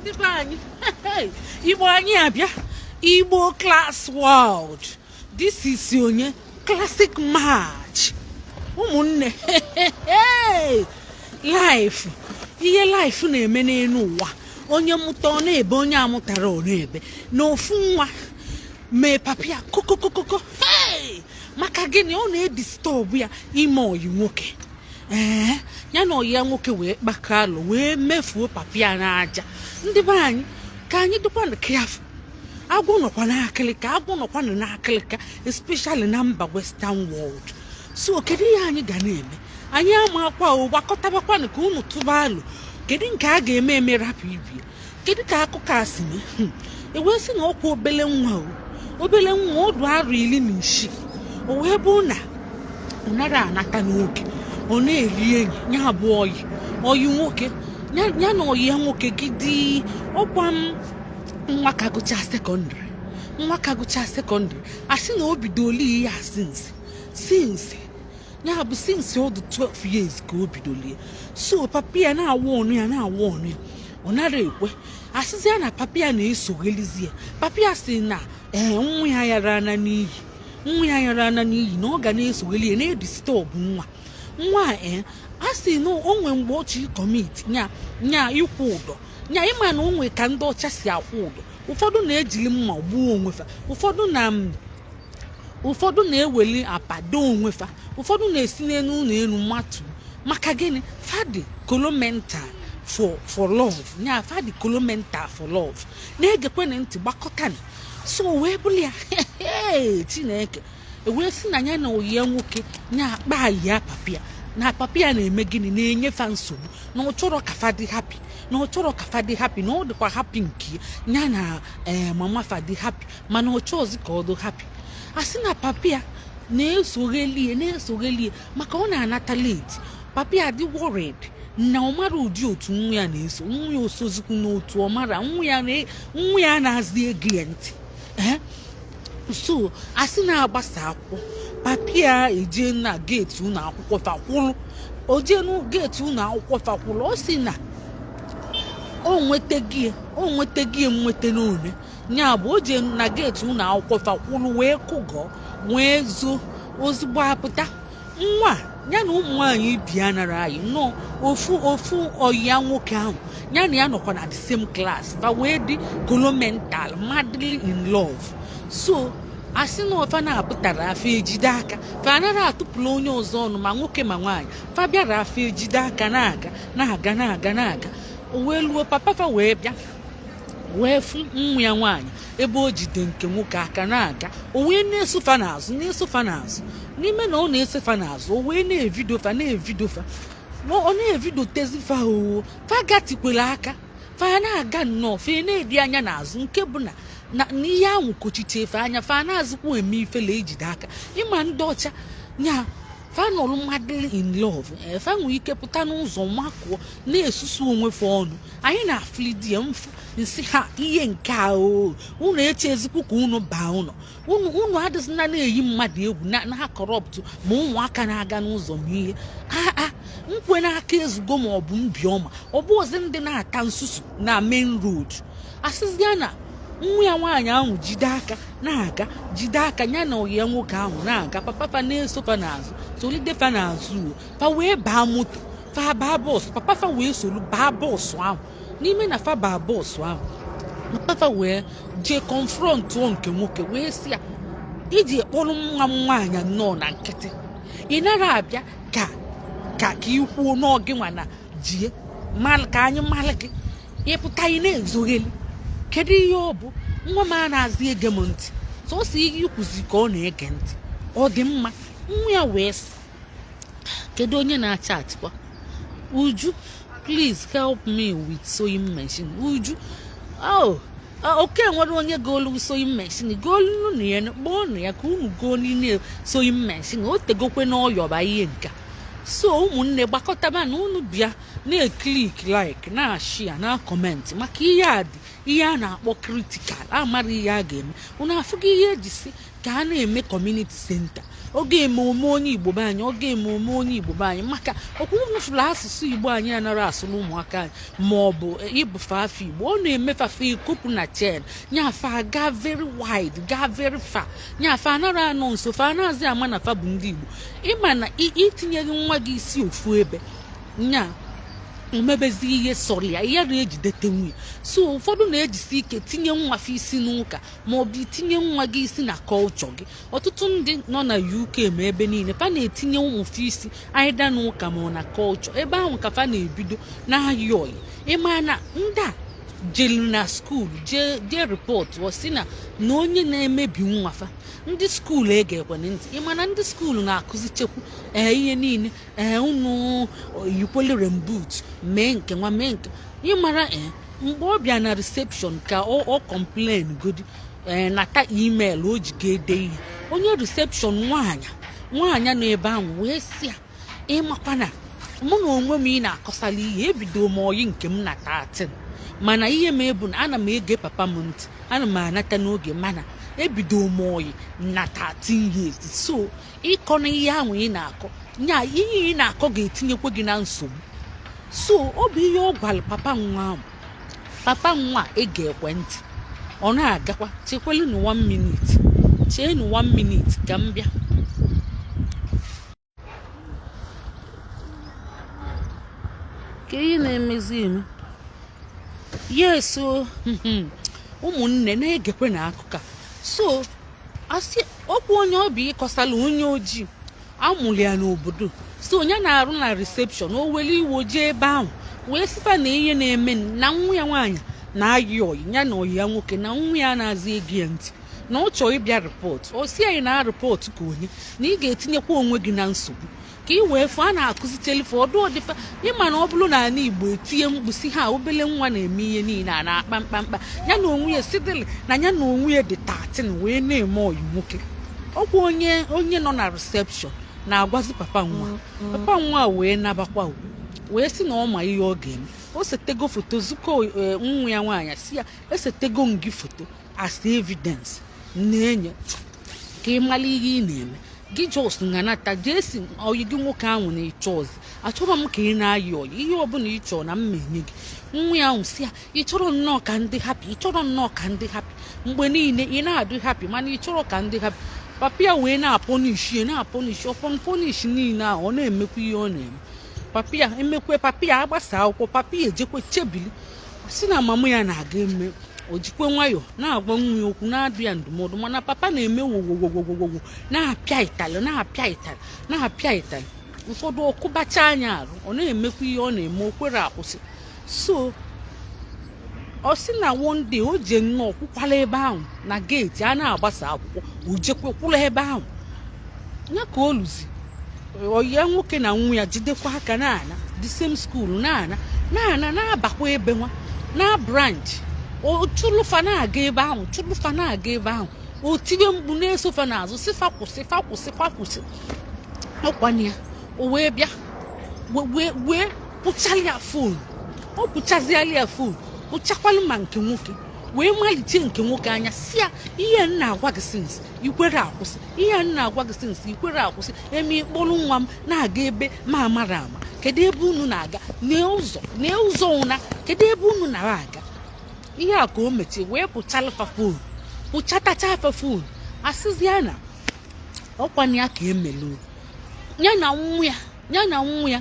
Ndị be anyị, Igbo anyị abịa, Igbo Class World. This is onye classic match. Ụmụnne, life, ihe life na-eme n'elu ụwa, onye mụta ọ na-ebe, onye amụtara ọ na-ebe. Na ofu nwa mee papia kokokokoko. Hey! Maka gịnị? Ọ na-edisturb ya ime oyi nwoke. Ee, ya na oyi ya nwoke wee kpakọ alụ wee mefuo papia n'aja. Ndị be anyị, ka anyị dịkwanụ careful. Agwụ nọkwa n'akịlịka, agwụ nọkwanụ n'akịlịka, especially na mba Western world. So kedu ihe anyị ga na-eme? Anyị ama akwa o. Gbakọtabakwanụ ka unu tụba alụ. Kedu nke a ga-eme eme rapụ ibie? Kedu ka akụkọ a si mee? E wee sị na ọkwa obele nwa o, obele nwa ọdụ arọ 16. O wee bụ na ọ nara anata n'oge, ọ na-eri enyi ya bụ oyi oyi nwoke ya na oyi ya nwoke gidi. Ọkwa m nwa ka gụchaa secondary, nwa ka gụchaa secondary. Asị na o bidoli ya since ya bụ since ọ dị 12 years ka o bidolie. So papa ya na-awa ọnụ ya, na-awa ọnụ ya, ọ nara ekwe. Asịzi ya na papa ya na-esoghelizi ya. Papa ya sị na ee, nwa ya yara ana n'iyi, nwa ya yara ana n'iyi, na ọ ga na-esogheli ya, na-edisturb nwa nwa a. Ee, a sị na o nwe mgbe ọchị commit nya nya ịkwụ ụdọ nya. Ịma na o nwe ka ndị ọcha si akwụ ụdọ. Ụfọdụ na-ejili mma gbuo onwe fa, ụfọdụ na-eweli apa doo onwe fa, ụfọdụ na-esi n'elu ụlọ elu matu. Maka gịnị? Fadi kolomental for love nya, fadi kolomental for love. Na-egekwenị ntị, gbakọtanị. So wee bụrụ ya, Chineke ewee sị na ya na oyi ya nwoke nya akpa ya papia na papa ya na-eme gịnị? Na-enyefa nsogbu, na ọ chọrọ ka fa dị happy, na ọ chọrọ ka fa dị happy, na ọ dịkwa happy nke ya na ee mama fa dị happy, mana ọ chọọzi ka ọ dị happy. A sị na papa ya na-esoghelie, na-esoghelie, maka ọ na-anata late. Papa ya dị worried na ọ mara ụdị otu nwa ya na-eso. Nwa ya osozikwu n'otu ọ mara nwa ya nwa ya na-azị ege ya ntị. Ee, so asị na-agbasa akwụkwọ, papia eje na gate ụlọ akwụkwọ fakwụrụ. O jee na gate ụlọ akwụkwọ fakwụrụ. Ọ sị na o nwetaghị, o nwetaghị nweta n'one ya bụ o jee na gate ụlọ akwụkwọ fakwụrụ wee kụgọ wee zoo. Ozugbo apụta, nwa ya na ụmụ nwaanyị ibi ya nara anyị nnọọ ofu ofu oyi ya nwoke ahụ ya na ya nọkwa na the same class, fa wee dị kolomental, madly in love. So asị na ọfa na-apụtara afọ ejide aka, fa anaghị atụpụrụ onye ọzọ ọnụ, ma nwoke ma nwaanyị. Fa bịara afọ ejide aka na-aga, na-aga, na-aga, na-aga. O wee luo, papa fa wee bịa wee fụ nwa ya nwaanyị ebe o jide nke nwoke aka na-aga. O wee na-eso fa n'azụ, na-eso fa n'azụ. N'ime na ọ na-eso fa n'azụ, o wee na-evideo fa, na-evideo fa, ọ na-evideotezi fa. O fa gatikwere aka, fa na-aga nnọọ, fa na-edi anya n'azụ, nke bụ na na n'ihe ahụ kochiche efe anya, fa na-azụkwa eme ifele ejide aka. Ịma ndị ọcha nya, fa nọrọ madly in love, ee, fa nwere ike pụta n'ụzọ makụọ, na-esusu onwe fa ọnụ. Anyị na-afụlidi ya mfu nsị ha ihe nke a. O unu echezikwu ka unu baa ụlọ unu, unu adịzina na-eyi mmadụ egwu na corrupt ma ụmụaka na-aga n'ụzọ ma ihe aa nkwe n'aka ezugo ma ọ bụ mbiọma. Ọ bụ ozi ndị na-ata nsusu na main road. Asịzịa na nwa ya nwaanyị ahụ jide aka na-aga, jide aka ya na oyi ya nwoke ahụ na-aga, papa fa na-eso fa n'azụ, solide fa n'azụ. O fa wee baa moto, fa baa bus. Papa fa wee solu baa bus ahụ. N'ime na fa baa bus ahụ, papa fa wee jee confrontụọ nke nwoke, wee sị ya, iji kpọrọ nwa m nwaanyị nnọọ na nkịtị, ị nara abịa ka ị kwuo n'ọgị nwa na jie ka anyị malụ gị. Ịpụta, ị na-ezogheli. Kedu ihe ọ bụ? Nwa m a na-azị ege m ntị, sọsọ ihe ikwuzi ka ọ na-ege ntị. Ọ dị mma. Nwa ya wee sị, kedu onye na-acha atịkwa? Uju, please help me with sewing machine. Uju, oh, oke nwere onye goolu sewing machine, goolu na ya, kpọọ ya ka unu goo n'ime sewing machine. O tegokwe n'ọyọba ihe nka. So ụmụnne, gbakọtaba na unu bịa na-eclick like, na-ashare, na comment, maka ihe a dị ihe a na-akpọ critical. Amara ihe a ga-eme. Unu afụgo ihe eji si ka a na-eme community center. Ọ ga-eme ome onye Igbo be anyị, ọ ga-eme ome onye Igbo be anyị, maka okwu fụrụ asụsụ Igbo anyị anara asụrụ ụmụaka anyị, ma ọ bụ ịbụfe afọ Igbo. Ọ na-emefafe ikopụ na chen nyafe aga very wide, gaa very far. Nyafe anara anọ nso, fa anaghịzi ama na fa bụ ndị Igbo. Ịma na itinyeghị nwa gị isi ofu ebe, nya omebezi ihe sọrọ ya, ihe na-ejidete nwunye. So ụfọdụ na-ejisi ike tinye nwa fa isi n'ụka, ma ọ bụ itinye nwa gị isi na kọlchọ gị. Ọtụtụ ndị nọ na UK ma ebe niile, fa na-etinye ụmụ fa isi either n'ụka ma ọ na kọlchọ. Ebe ahụ ka fa na-ebido na-ayị ọyị. Ịma na ndị a jelu na school jee jee report, ọ sị na onye na-emebi nwa fa, ndị school ege ekwene ntị. Ịma na ndị school na-akụzi chekwu ee ihe niile, ee unu yikwele rain boot, mee nke nwa, mee nke ịmara. Ee, mgbe ọ bịa na reception ka ọ complain godi, ee nata email o ji ga-ede ihe, onye reception nwaanyị nwaanyị nọ ebe ahụ wee sị ya, ịmakwa na mụ na onwe m ị na-akọsala ihe, ebido m oyi nke m na 13, mana ihe m ebu na ana m ege papa m ntị, ana m anata n'oge, mana ebido m oyi na 13 years. So ịkọ na ihe ahụ ị na-akọ nya, ihe ị na-akọ ga-etinyekwa gị na nsogbu. So ọ bụ ihe ọ gwara papa nwa ahụ. Papa nwa ege ekwentị, ọ na-agakwa. Chekwelu 1 minute, cheenu 1 minute ka m bịa. Ka ihe na-emezi eme. Yes o, ụmụnne na-egekwe na akụkọ a. So asị okwu onye ọbịa ịkọsala onye ojii amụrụ ya n'obodo. So onye na-arụ na reception, o were iwe jee ebe ahụ wee sịfa na ihe na-eme na nwa ya nwaanyị na-ayị ọyị ya na ọyị ya nwoke, na nwa ya na-azị ego ya ntị, na ọ chọọ ịbịa report. O si anyị na report ka onye na ị ga-etinyekwa onwe gị na nsogbu ka ị wee fụ a na-akụzitelife ọdụ ọdịfa. Ịma na ọ bụrụ na ala Igbo etinye mkpu si ha obele nwa na-eme ihe niile a na-akpa mkpamkpa ya na onwe ya sidili na ya na onwe ya dị 13 wee na-eme ọyị nwoke. Ọkwa onye nọ na reception na-agwazi papa nwa. Papa nwa wee nabakwa, wee sị na ọ ma ihe ọ ga-eme. O setego foto zukọ nwa ya nwaanyị, si ya esetego m gị foto as evidence na-enye ka ị mara ihe ị na-eme gị. Just nganata jee si oyi gị nwoke ahụ na ịchọ ọzọ, achọrọ m ka ị na-ayị ọyị, ihe ọbụla ị chọrọ na mma enye gị. Nwa ya ahụ si ya, ị chọrọ nnọọ ka ndị happy, ị chọrọ nnọọ ka ndị happy mgbe niile, ị na-adị happy mana ị chọrọ ka ndị happy. Papa ya wee na-apunish ya, na-apunish ọpọn punish niile ahụ, ọ na-emekwa ihe ọ na-eme. Papa ya emekwe, papa ya agbasa akwụkwọ, papa ya ejekwe chebili si na mama ya na-aga eme. O jikwe nwayọọ na-agwa nwa ya okwu, na-adụ ya ndụmọdụ, mana papa na-eme wowowowowowo, na-apịa ịtalị, na-apịa ịtalị, na-apịa ịtalị, ụfọdụ ọkụbacha anya arụ. Ọ na-emekwa ihe ọ na-eme, o kwere akwụsị. So ọ sị na one day o je nnọọ kwụkwala ebe ahụ na gate a na-agbasa akwụkwọ, o jekwe kwụla ebe ahụ ya ka o luzi oyi ya nwoke na nwa ya jidekwa aka na-ana the same school, na-ana na-ana na-abakwa ebe nwa na branch. O chụlụfa na-aga ebe ahụ, chụlụfa na-aga ebe ahụ, o tinye mkpu na-esofa n'azụ si fa kwụsị, fa kwụsị, fa kwụsị. Ọkwanye ya, o wee bịa wee pụchala ya phone. Ọ pụchaziala ya phone, pụchakwalụ ma nke nwoke, wee malite nke nwoke anya, si ya, ihe m na-agwa gị since, ikwere akwụsị, ihe m na-agwa gị since, ikwere akwụsị, eme ịkpọrọ nwa m na-aga ebe ma amara ama. Kedu ebe unu na-aga? Nee ụzọ, nee ụzọ ụna, kedu ebe unu nara aga? Ihe a ka o mechie wee pụchalụfa phone, pụchatacha afa phone. Asịzịa na ọkwana ya ka emelu ya na nwa ya, ya na nwa ya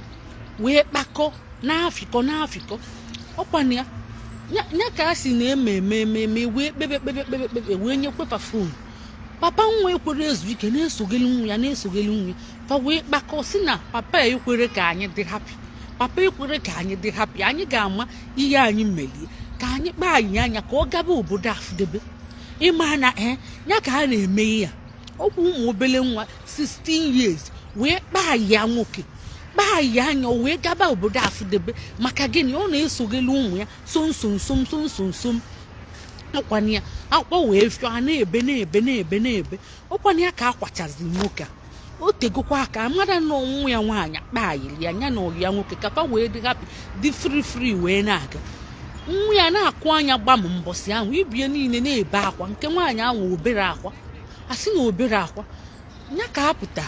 wee kpakọ n'afịkọ n'afịkọ. Ọkwana ya ya ka a si na-eme eme eme eme, wee kpebe kpebe kpebe kpebe, wee nyekwefa phone. Papa nwa ekwere ezu ike, na-esogeli nwa ya, na-esogeli nwa ya. Fa wee kpakọ si na papa ekwere ka anyị dị happy, papa ekwere ka anyị dị happy, anyị ga-ama ihe anyị melie ka anyị kpaa anyị anya ka ọ gaba obodo afụdebe. Ịma na ee ya ka a na-eme ihe a, ọkwa ụmụ obele nwa 16 years wee kpaa ya nwoke, kpaa ya anya, o wee gaba obodo afụdebe. Maka gịnị? Ọ na-esogelu ụmụ ya so nso nso nso nso nso. Ọkwana ya akpọ wee fịọ a na-ebe na-ebe na-ebe na-ebe. Ọkwana ya ka akwachazi nwoke a, o tegokwa aka amara na ọnwụ ya nwaanyị kpayiri ya, ya na ọyị ya nwoke ka fa wee dị happy, dị free free, wee na-aga. Nwa ya na-akụ anya gbam mbọsị ahụ, ibie niile na-ebe akwa. Nke nwaanyị ahụ obere akwa, asị na obere akwa. Ya ka apụta,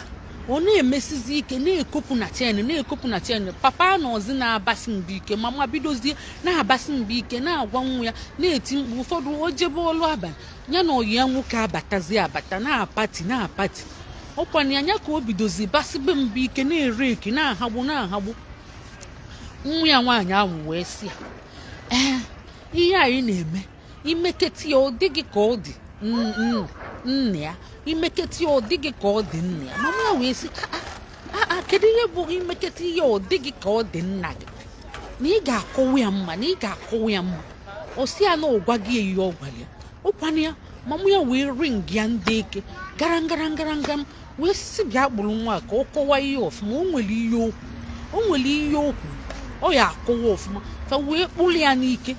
ọ na-emesizi ike, na-ekopụ na chain, na-ekopụ na chain. Papa na ọzi na-abasi mgbe ike, mama bidozie na-abasi mgbe ike, na-agwa nwa ya, na-eti mkpu. Ụfọdụ o jebe ọlụ abalị, ya na oyi ya nwoke abatazi abata, na-apati na-apati. Ọkwana ya nya ka o bidozi basibe mbụ ike, na-ere eki, na-ahagbu na-ahagbu nwa ya nwaanyị ahụ. Wee sị ya, ee, ihe anyị na-eme, imeketi ya, ọ dịghị ka ọ dị nna ya. Imeketi ya, ọ dịghị ka ọ dị nna ya. Mama ya wee sị, "Ah, ah, kedu ihe bụ imeketi ihe ọ dịghị ka ọ dị nna gị? Na ị ga-akọwa ya mma, na ị ga-akọwa ya mma." Ọ sị ya na ọ gwa gị ya ihe ọ gwara ya. Ụkwana ya, mama ya wee ring ya ndị eke gara ngara ngara ngara, wee sisi bịa kpụrụ nwa ka ọ kọwa ihe ọfụma. O nwere ihe okwu, o nwere ihe okwu, ọ ya akọwa ọfụma. Fa wee kpụrụ ya n'ike,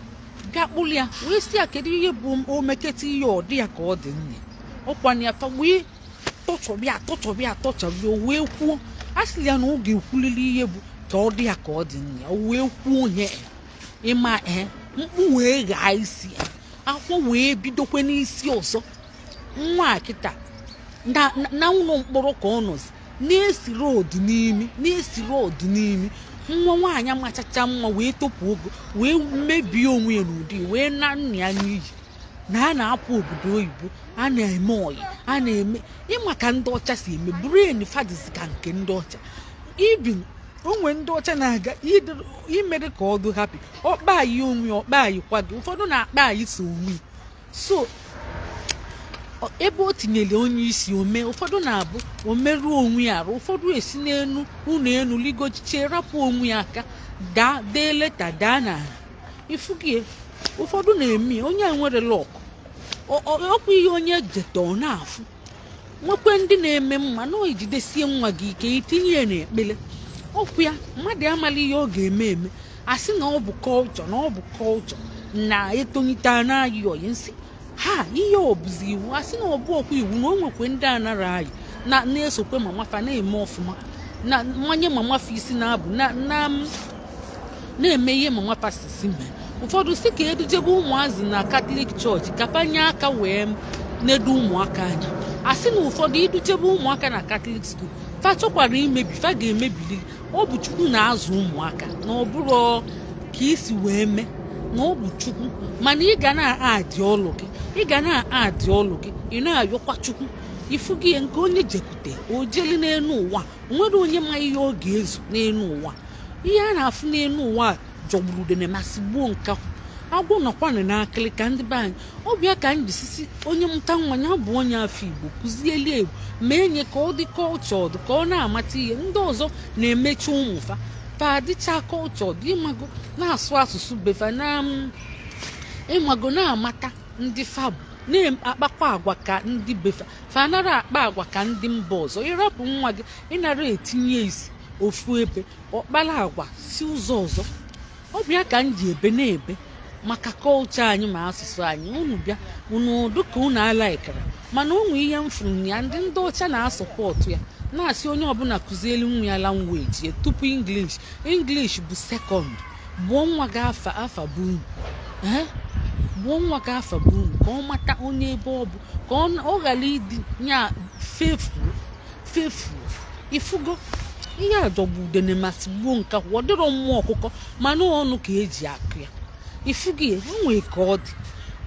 bịa kpụrụ ya, wee sị ya, kedu ihe bụ o meketa ihe ọ dị ya ka ọ dị nne? Ọkwana ya, fa wee tọchọbịa, tọchọbịa, tọchọbịa. O wee kwuo, a sị ya na ọ ga-ekwulili ihe bụ ka ọ dị ya ka ọ dị nne ya. O wee kwuo onye ịma ee, mkpu wee ghaa isi ya, akwọ wee bidokwe n'isi ọzọ. Nwa a kịta na ụlọ mkpọrọ ka ọ nọzi, na-esi road n'imi, na-esi road n'imi. Nwa nwaanyị amachacha mma wee topụ ogo, wee mebie onwe ya n'ụdị, wee na nna ya n'iyi na a na-apụ obodo oyibo, a na-eme oyi, a na-eme ịma ka ndị ọcha si eme. Brain fadizi ka nke ndị ọcha ibi onwe. Ndị ọcha na-aga imere ka ọ dị happy, ọkpa anyị onwe ya, ọkpa anyị kwa gị. Ụfọdụ na-akpa anyị so onwe so ebe o tinyere onye isi ome. Ụfọdụ na-abụ o merụọ onwe ya arụ, ụfọdụ esi n'elu ụlọ elu ligochiche, rapụ onwe ya aka, daa, dee leta, daa n'ala ifugie. Ụfọdụ na-eme onye a nwere luck, ọkwa ihe onye jeta ọ na-afụ. Nwekwe ndị na-eme mma na o jidesie nwa gị ike, itinye ya n'ekpere. Ọkwa ya, mmadụ amala ihe ọ ga-eme eme, asị na ọ bụ culture, na ọ bụ culture na-etolite anaghị oyi nsị ha. Ihe ọ bụzi iwu, asị na ọ bụ ọkwa iwu, na o nwekwe ndị anara anyị na na-esokwe mama fa na-eme ọfụma, na mmanye mama fa isi na-abụ na na na-eme ihe mama fa sisi mee. Ụfọdụ si ka edujebe ụmụazị na Catholic chọọchị ka panye aka wee nedo ụmụaka anya. Asị na ụfọdụ idujebe ụmụaka na Catholic school, fa chọkwara imebi, fa ga-emebili. Ọ bụ Chukwu na-azụ ụmụaka, na ọ bụrụ ka isi wee mee, na ọ bụ Chukwu. Mana ị ga na-adị ọlụ gị, ị ga na-adị ọlụ gị, ị na-ayọkwa Chukwu. Ifu gị nke onye jekwute ojeli n'elu ụwa, nwere onye ma ihe ọ ga-ezu n'elu ụwa. Ihe a na-afụ n'elu ụwa jọgburu udene ma sigbuo nkakwụ. Agwọ nọkwanụ n'akịlịka. Ndị be anyị, ọ bịa ka m jisisi onye mụta nwa ya bụ onye afọ Igbo, kụzieli Igbo, ma enye ka ọ dị cultured, ka ọ na-amata ihe ndị ọzọ na-emechi. Ụmụ fa fa adịcha cultured, ịmago, na-asụ asụsụ befa, na ịmago, na-amata ndị fa bụ, na-akpakwa agwa ka ndị befa. Fa nara akpa agwa ka ndị mba ọzọ. Ịrapụ nwa gị, ịnara etinye isi ofu ebe, ọkpara agwa si ụzọ ọzọ. Ọ bịa ka m ji ebe na-ebe maka culture anyị ma asụsụ anyị. Unu bịa, unu dịka unu alaikara, mana ụmụ ihe m fụrụ ya, ndị ọcha na-asupport ya, na-asị onye ọbụla kụzielu nwa ya language ya tupu English. English bụ second. Gbuo nwa gị afa, afa bụ unu, ee, gbuo nwa gị afa bụ unu, ka ọ mata onye ebe ọ bụ, ka ọ ghara ịdị nya fefuo fefuo. Ifugo ihe a jọgbu udene ma sigbuo nkakwụ. Ọ dịrọ mmụọ ọkụkọ, mana ọnụ ka eji akụ ya. Ifugo ya, o nwee ka ọ dị,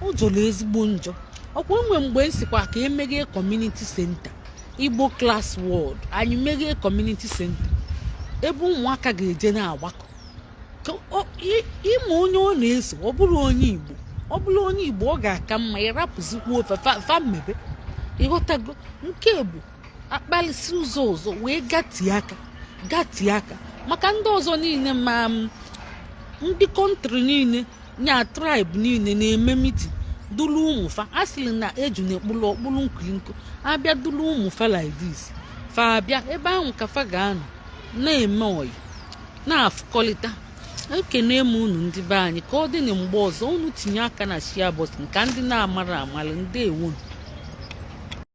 ọ jọrọ ezigbo njọ. Ọkwa enwe mgbe m sikwa ka emeghee community center, Igbo Class World. Anyị meghee community center ebe ụmụaka ga-eje na-agbakọ ka ịma onye ọ na-eso. Ọ bụrụ onye Igbo, ọ bụrụ onye Igbo, ọ ga-aka mma ịrapụzikwa ofe fa mmebe. Ịghọtago? Nke bụ akpalịsị ụzọ ọzọ wee gatie aka, gatie aka maka ndị ọzọ niile, ma ndị country niile, nya tribe niile na-eme meeting, dulu ụmụ fa. A sịrị na eju na-ekpulu ọkpụrụ nkirinko abịa, dulu ụmụ fa like this, fa abịa ebe ahụ ka fa ga-anọ na-eme oyi, na-afụkọlịta. Ekene m unu, ndị be anyị. Ka ọ dị na mgbe ọzọ. Unu tinye aka na share button ka ndị na-amara amara. Ndewonu.